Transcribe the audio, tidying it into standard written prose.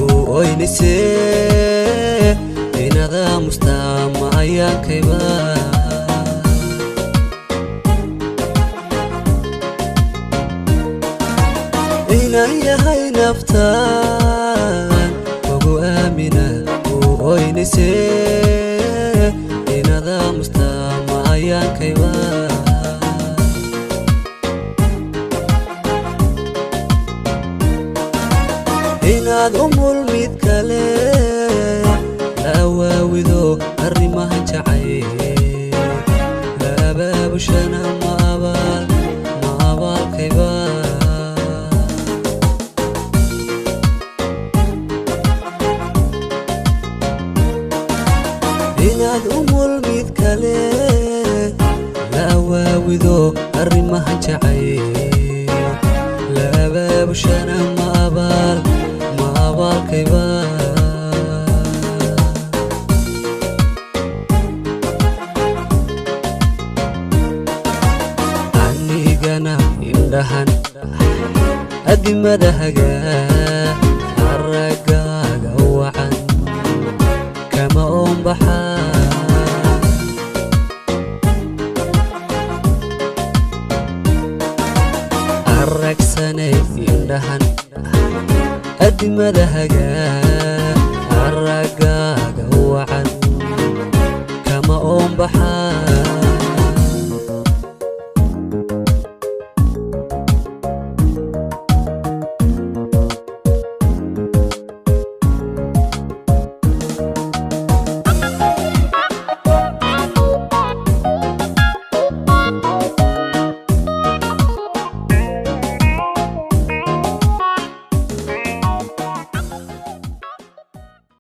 Uu oynise inada mustaama ayaankayba. Inaan yahay naftaan ugu aamina. Uu oynise inada mustaama ayaankayba. Inaad umul mid kale la awaawido arrimaha jacayl la abaabushana, ma abaal ma abaalkayba? Inaad umul mid kale la awaawido arrimaha jacayl la abaabushana, ma abaal ma abaalkayba? Anigana indhahan adimadahaga araggaaga wacan kama oonbaxa. Aragsanay indhahan adimadahaga